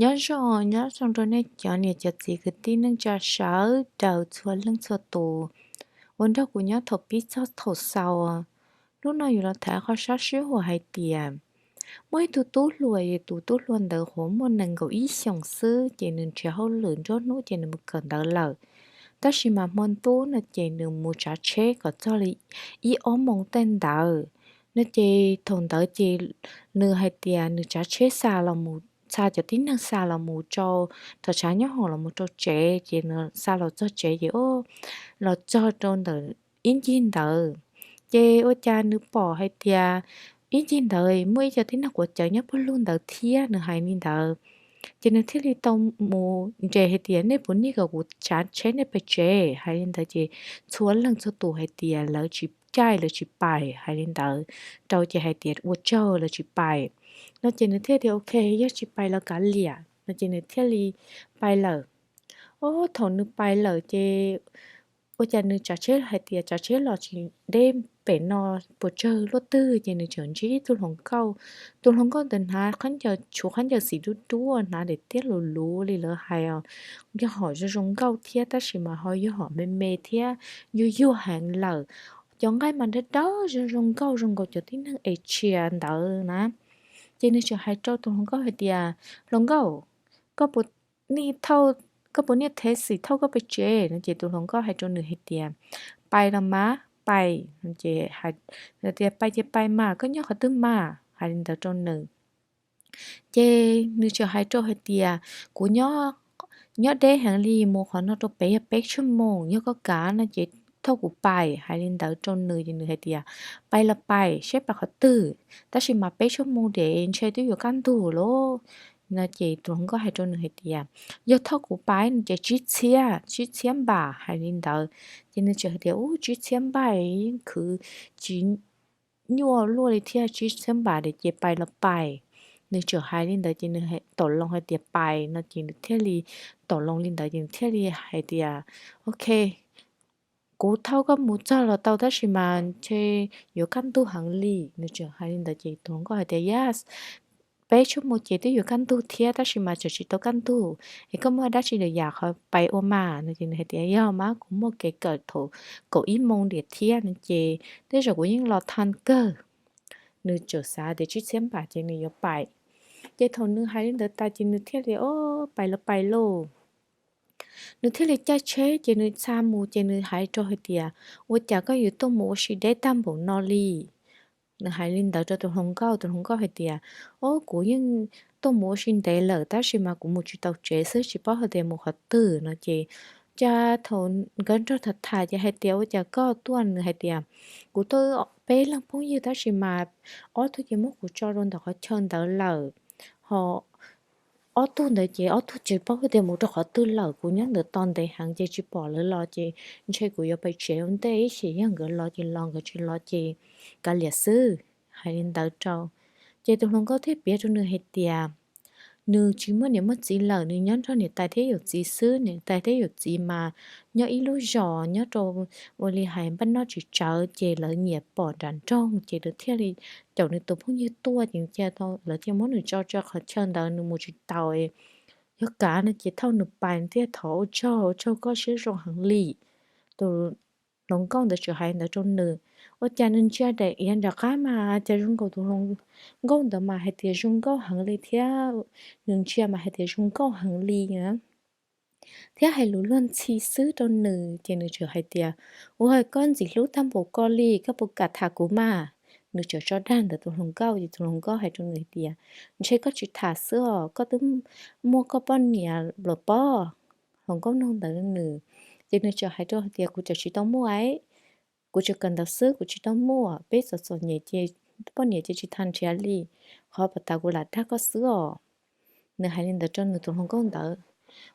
Nyob zoo, nyob zoo rau nej cov niam cov txiv kwv tij neej tsa sawv daws txhua leej txhua tus uas nrog kuv nyob thaum pib txog thaum xaus. Hnub no yuav los tham qhov sab sib huam hais tias muaj ib tug tub hluas, tus tub hluas ntawd nyuam qhuav muaj nees nkaum ib xyoos xwb ces nws nrhiav hauj lwm nruab hnub ces nws mus kawm ntawv lawm. Tab sis mas hmo ntuj no ces nws mus tsav tsheb kom txog li ib ob moos tej ntawd no ces thaum ntawd ces nws hais tias nws tsav tsheb xa los mus, xa cov tib neeg xa los mus rau, thov tshav nyob hoom los mus rau tsev ces nws xa los txog tsev ces los txog rau ntawm ib ncig ntawd ces ua cas nws pom hais tias ib ncig ntawd muaj ib co tib neeg quav cawv nyob puag lug ntawd thiab, nws hais li ntawd. Ces nws thiaj li tau mus nres hais tias nej puas niaj kom kuv tsav tsheb nej pais tsev, hais li ntawd ces txhua leej txhua tus hais tias lawv tsis caij, lawv tsis pais, hais li ntawd rau ces hais tias ua tsaug, lawv tsis pais no ces nws thiaj tias ok, yog tsis pais los kav liam no ces nws thiaj li pais lawm. Ob, thaum nws pais lawm ces ua cas nws tsav tsheb hais tias tsav tsheb los tsis deb pem no puas tsawg luaj twg ces nws tseem ntsib ib tug hluas nkauj. Tus hluas nkauj ntawd hnav khaub ncaws, tshuav khaub ncaws xim dub dub, hnav daim tiab luv luv li lawv hais os, yog hom zoo zoo nkauj thiab tab sis mas ho yog hom me me thiab yuag yuag heev lawm. Cov nqaij mas dawb dawb zoo zoo nkauj zoo nkaus cov tib neeg Asia ntawd na. Ces nws tseem hais rau tus hluas nkauj hais tias hluas nkauj, koj puas niaj thauj, koj puas niaj thev xim thauj koj pais tsev no ces tus hluas nkauj hais rau nws hais tias pais los mas pais, ces tias pais ces pais mas, koj nyob qhov twg mas, hais li ntawd rau nws. Ces nws tseem hais rau hais tias kuv nyob, nyob deb heev li, mus qhov no rau pem yog peb tshuaj moos, yog koj kav no ces thauj kuv pais, hais li ntawd rau nws ces nws hais tias pais los pais saib pais qhov twg, tab sis mas peb tshuaj moos deb ntshe twb yuav kaj ntug lawm no ces tus hluas nkauj hais rau nws hais tias yog thauj kuv pais no ces tsib txhiab, tsib txhiab npam, hais li ntawd. Ces nws tseem hais tias ub, tsib txhiab npam yeej khwv tsis nyuaj luaj li thiab, tsib txhiab npam ces pais los pais. Nws tseem hais li ntawd ces nws tau loo hais tias pais no ces nws thiaj li tau loo li ntawd ces nws thiaj li hais tias ok, kuv thauj koj mus txog los tau tab sis mas ntshe yuav kaj ntug heev li. Nws tseem hais li ntawd ces tus hluas nkauj hais tias yog peb tshuaj moos ces twb yuav kaj ntug thiab tab sis mas tseem tsis tau kaj ntug, es koj muaj dab tsi lwm yam qhov pais ua mas no ces nws hais tias yog mas kuv muaj kev kawm thaum kaum ib moos diam thiab no ces tej zaum kuv yeej los thaj kawg. Nws tseem xav tias tsib txhiab npam ces nws yuav pais. Ces thaum nws hais li ntawd tas ces nws thiaj li o, pais los pais lauj. Nws thiaj li caij tsheb ces nws xa mus ces nws hais rau hais tias ua cas koj yuav tuaj mus ua si deb tag npaum no li? Nws hais li ntawd rau tus hluas nkauj, tus hluas nkauj hais tias o, kuv yeej tuaj mus ua si ntev lawm tab sis mas kuv mus tsis tau tsev xwb, tsis paub hais tias mus qhov twg no ces cas thaum nkawd nrog tham tham ces hais tias ua cas koj tuaj? Nws hais tias kuv tuaj peb leeg phooj ywg tab sis mas ob tug ces muab kuv tso rau ntawm qhov chaw ntawd lawm, ho ob tug ntawd ces ob tug tsis paub tias mus rau qhov twg lawm, kuv nyob ntawd tos ntev heev ces tsis pom lawv los ces ntshe kuv yuav pais tsev ua ntej ib sim, yog nkawd los ces los, nkawd tsis los ces kav liam xwb. Hais li ntawd rau ces tus hluas nkauj thiaj piav rau nws hais tias nws tsis muaj niam muaj txiv lawm, nws nyob nrog niam tais thiab yawm txiv xwb. Niam tais thiab yawm txiv mas nyob ib lub zos nyob rau ua li hais npaj noj tsis tsawv ces lawv nyiam pom nram nroog ces lawv thiaj li caum nws tus phooj ywg tuaj ces lawv thiaj muab nws tso rau qhov chaw ntawd nws mus tsis tau. Yog kav no ces thauj nws pais thiaj thov ua tsaug, ua tsaug koj siab zoo heev li. Tus hluas nkauj ntawd tseem hais ntawd rau nws, ua cas nws ntsia daim iav nram qab mas cas zoo nkaus tus hluas nkauj ntawd mas hais tias zoo nkauj heev li thiab, nws ntsia mas hais tias zoo nkauj heev li thiab hais lus luag ntxhi xwb rau nws ces nws tseem hais tias ua, koj ntxim hlub tag npaum ko li koj puas kam tham kuv mas? Nws tseem tso dag ntawd tus hluas nkauj ces tus hluas nkauj hais rau nws hais tias ntshe koj tsis tham xwb os, koj twb muaj koj poj niam lawm pob. Hluas nkauj nug ntawd nws ces nws tseem hais rau hais tias kuv tseem tsis tau muaj, kuv tseem kawm ntawv xwb, kuv tsis tau muaj, peb txom txom nyem ces poj niam ces tsis tham nrhiav li, qhov pas tas kuv lam dag koj xwb os. Nws hais li ntawd rau nws tus hluas nkauj ntawd.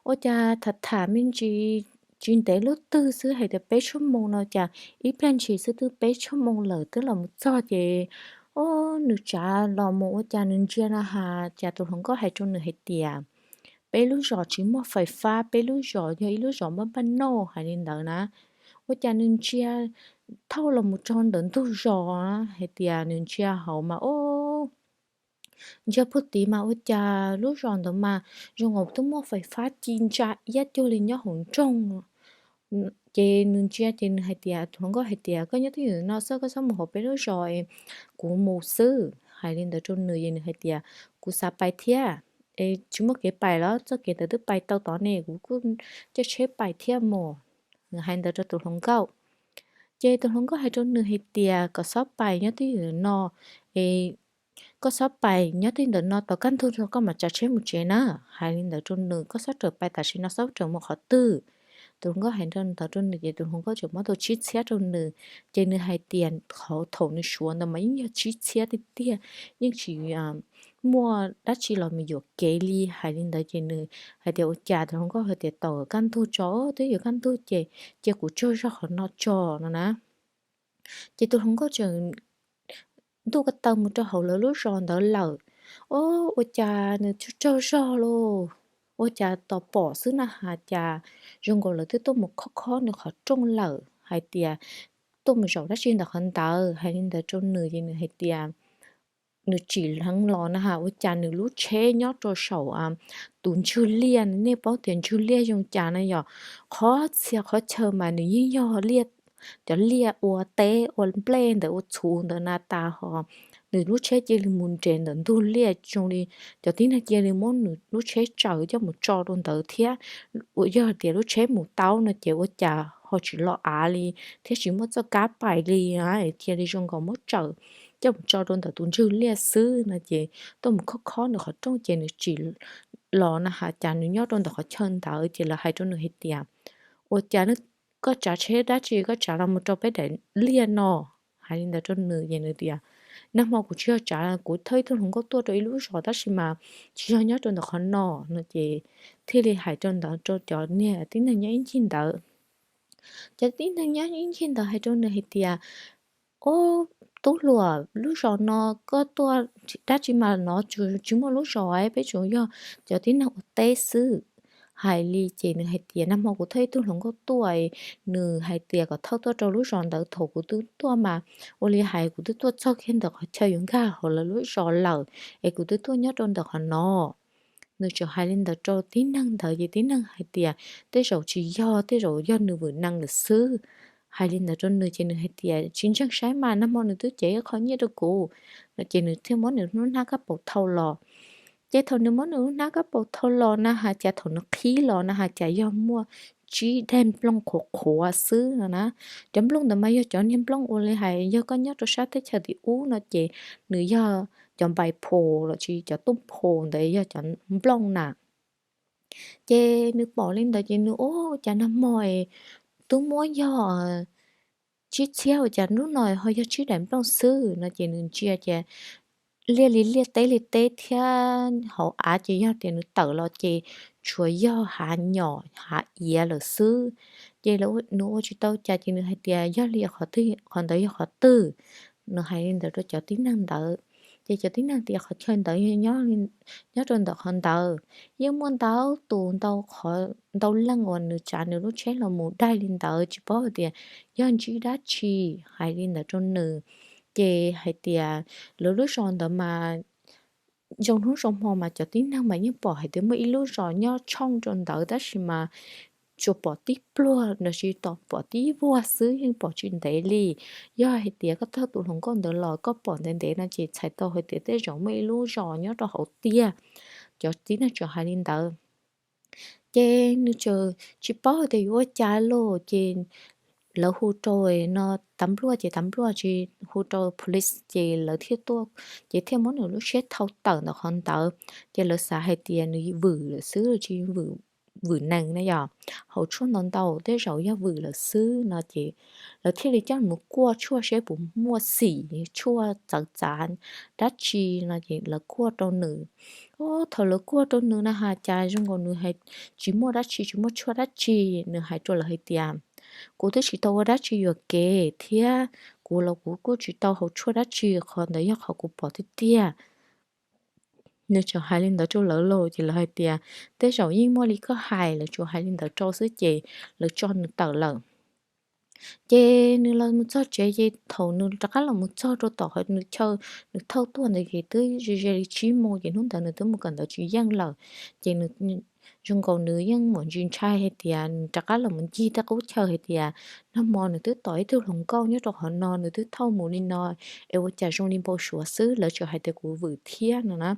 Ua cas tham tham me ntsis tsis ntev lub twg xwb hais tias peb tshuaj moos no cas ib pliag ntshis xwb twb peb tshuaj moos lawm twb los mus txog ces o, nws tsav los mus ua cas nws ntsia no has cas tus hluas nkauj hais rau nws hais tias peb lub zos tsis muaj fais fab, peb lub zos yog ib lub zos npaj npaj noj hais li ntawd na. Ua cas nws ntsia thauj los mus txog ntawm ntug zos hais tias nws ntsia hauv mas o, ntsia puag tid mas ua cas lub zos ntawd mas zoo nkaus twb muaj fais fab ci ntsa iab cuag li nyob hauv nroog. Ces nws ntsia ces nws hais tias, tus hluas nkauj hais tias, koj nyob twj ywm no xwb, koj txhob mus hauv peb lub zos, kuv mus xwb. Hais li ntawd rau nws ces nws hais tias, kuv xav pais thiab, es tsis muaj kev pais los? Txoj kev ntawd twb pais tau tod ne, kuv kuj caij tsheb pais thiab mas. Nws hais ntawd rau tus hluas nkauj. Ces tus hluas nkauj hais rau nws hais tias, koj txhob pais nyob twj ywm no, es koj txhob pais nyob twj ywm ntawm no, tos kaj ntug rau koj mam tsav tsheb mus tsev na. Hais li ntawd rau nws, koj txhob rawm pais tam sim no, txhob rawm mus qhov twg. Tus hluas nkauj hais ntawd rau nws ces tus hluas nkauj tseem muab tau tsib txhiab rau nws. Ces nws hais tias qhov thaum nws suav ntawd mas yeej yog tsib txhiab tiag tiag, yeej tsis muaj dab tsi los mus yuam kev li. Hais li ntawd ces nws hais tias, ua cas, tus hluas nkauj hais tias, tos kaj ntug tso, twb yuav kaj ntug ces cia kuv tsaug zog qhov no tso no na. Ces tus hluas nkauj tseem ntuj ko taw mus rau hauv lawv lub zos ntawd lawm. Ob, ua cas nws tsaug zog lauj, ua cas tos pom xwb na has cas zoo nkaus lawv twb tuaj mus khob khob nws qhov rooj lawm hais tias tuaj mus zaum dab tsi ntawm qhov ntawd. Hais li ntawd rau nws ces nws hais tias, nws tsim dheev los na has ua cas nws lub tsheb nyob rau saum tus ntswg liaj. Nej paub tias ntswg liaj zoo cas na yom? Qhov txhia qhov chaw mas nws yeej yog liaj, cov liaj ua teb ua nplej ntawd ua txhuv ntawd na tas ho nws lub tsheb cia li mus nres ntawm ntug liaj zoo li cov tib neeg cia li muab nws lub tsheb tsaws coj mus tso rau ntawd thiab. Uas yog tias lub tsheb mus taub no ces ua cas ho tsis los av li thiab tsis muaj txoj kab pais li, cia li zoo nkaus muab tsaws coj mus tso rau ntawm tus ntswg liaj xwb no ces tuaj mus khob khob nws qhov rooj ces nws tsim los na has cas nws nyob rau ntawm qhov chaw ntawd ces lawv hais rau nws hais tias, ua cas koj tsav tsheb dab tsi koj tsav los mus rau peb daim liaj no? Hais li ntawd rau nws ces nws tias, nag hmo kuv tsis yog tsav, kuv thauj ib tug hluas nkauj tuaj rau ib lub zos tab sis mas tsis yog nyob rau ntawm qhov no no ces thiaj li hais rau ntawd rau cov niag tib neeg nyob ib ncig ntawd. Cov tib neeg nyob ib ncig ntawd hais rau nws hais tias, ob, tub hluas, lub zos no koj tuaj dab tsi mas no tsis muaj lub zos, peb tsuas yog cov tib neeg ua teb xwb. Hais li ces nws hais tias, nag hmo kuv thauj ib tug hluas nkauj tuaj, nws hais tias kom thauj tuaj rau lub zos ntawd, thaum kuv twb tuaj mas ua li hais kuv twb tuaj txog kiag ntawm qhov chaw yuav nkag hauv lawv lub zos lawm es kuv twb tuaj nyob rau ntawm qhov no. Nws tseem hais li ntawd rau tib neeg ntawd ces tib neeg hais tias, tej zaum tsis yog, tej zaum yog nws vwm nees lawm xwb. Hais li ntawd rau nws ces nws hais tias, tsis ntseeg saib mas, nag hmo nws twb cev ib qho nyiaj rau kuv no ces nws thiaj muab nws lub hnab kab paus thau los. Ces thaum nws muab nws lub hnab kab paus thau los na has cas thaum nws qhib los na has cas yog muaj tsib daim nplooj qhuav qhuav xwb no na. Cov nplooj ntawd mas yog cov niag nplooj ua li hais yog koj nyob rau sab teb chaws tim ub no ces nws yog cov npais phos los sis cov tooj phos ntawd yog cov nplooj na. Ces nws pom li ntawd ces nws, ua cas nag hmo twb muab yog tsib txhiab ua cas hnub no ho yog tsib daim nplooj xwb no ces nws ntsia ces liaj li liaj teb li teb thiab hauv av ces yog tias nws tawm los ces tsuas yog hav nyom hav iav lawm xwb. Ces nws ua tsis tau cas ces nws hais tias yog li qhov ntawd yog qhov twg? Nws hais li ntawd rau cov tib neeg ntawd. Ces cov tib neeg tias qhov chaw ntawd nyob rau ntawm qhov ntawd yeej muaj ntau tus ntau leej uas nws tsav nws lub tsheb los mus daig li ntawd tsis paub hais tias yog ntsib dab tsi. Hais li ntawd rau nws ces hais tias lawv lub zos ntawd mas zoo hnub zoo hmo mas cov tib neeg mas yeej pom hais tias muaj ib lub zos nyob tshooj rau ntawd tab sis mas tsuas pom tib pluag los sis pom tib vuag xwb yeej pom tsis ntev li. Yog hais tias koj thauj tus hluas nkauj ntawd los koj pom ntev ntev no ces txhais tau hais tias tej zaum muaj ib lub zos nyob rau hauv tiag. Cov tib neeg tseem hais li ntawd ces nws tseem tsis paub hais tias yuav ua cas los ces lawv hu rau no tav npluaj ces tav npluaj tsis hu rau police ces lawv thiaj tuaj ces thiaj muab nws lub tsheb thau tawm ntawm qhov ntawd. Ces lawv xav hais tias nws vwm lawm xwb tsis vwm nees na yom, hauv tshuaj ntau ntau tej zaum yog vwm lawm xwb no ces lawv thiaj li coj mus kuaj tshuaj seb puas muaj xim tshuaj txawv txav dab tsi no ces lawv kuaj rau nws. Thaum lawv kuaj rau nws na has cas zoo nkaus nws tsis muaj dab tsi tsis muaj tshuaj dab tsi. Nws hais rau lawv hais tias kuv twb tsis tau ua dab tsi yuam kev thiab kuv los kuv kuj tsis tau haus tshuaj dab tsi, qhov ntawd yog qhov kuv pom tiag tiag. Nws tseem hais li ntawd rau lawv los ces lawv hais tias tej zaum yeej muaj li koj hais, lawv tsuas hais li ntawd rau xwb ces lawv tso nws tawm lawm. Ces nws los mus txog tsev ces thaum nws rov qab los mus txog rau tom qhov nws chaw nws thauj tuaj ntawd ces twb ze ze li tsib moos ces hnub ntawd nws twb mus kawm ntawv tsis yeej lawm. Ces nws zoo nkaus nws yeej muaj ntsis ntshai hais tias nws rov qab los mus ncig tej qub chaw hais tias nag hmo nws twb tom ib tug hluas nkauj nyob rau qhov no nws twb thauj mus li no es ua cas zoo li npau suav xwb lawv tseem hais tias kuv vwm thiab no na.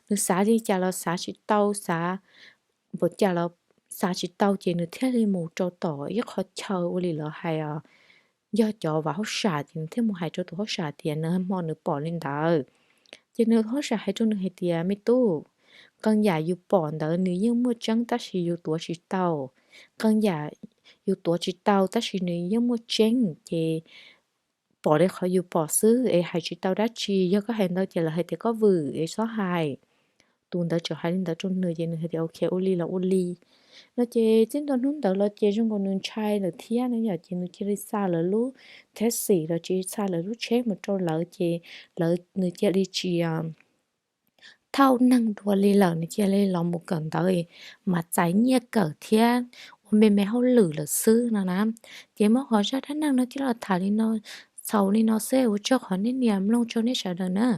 Nws xav li cas los xav tsis tau, xav npaum cas los xav tsis tau ces nws thiaj li mus rau tom ib qho chaw ua li lawv hais os, yog cov vam hauj sam ces nws thiaj mus hais rau tus hauj sam tias nws hmo nws pom li ntawd. Ces nws hauj sam hais rau nws hais tias me tub, qee yam yus pom ntawd nws yeej muaj tseeb tab sis yus tuav tsis tau. Qee yam yus tuav tsis tau tab sis nws yeej muaj tseeb ces pom li qhov yus pom xwb es hais tsis tau dab tsi, yog koj hais ntau ces lawv hais tias koj vwm es txhob hais. Tus ntawd txawm hais li ntawd rau nws ces nws hais tias ok ua li los ua li no ces txij ntua hnub ntawd los ces zoo nkaus nws ntshai lawm thiab no yom ces nws cia li xa lawv lub theb xim los tsis xa lawv lub tsheb mus rau lawv ces lawv nws cia li tsis thauj neeg dua li lawm nws cia li los mus kawm ntawv mas txais nyiaj kawm thiab ua me me hauj lwm lawm xwb no na. Ces muab qhov zaj dab neeg no coj los tham li no, txhaum li no xwb ua tsaug qhov nej nias mloog tsaug nej sawv daws na.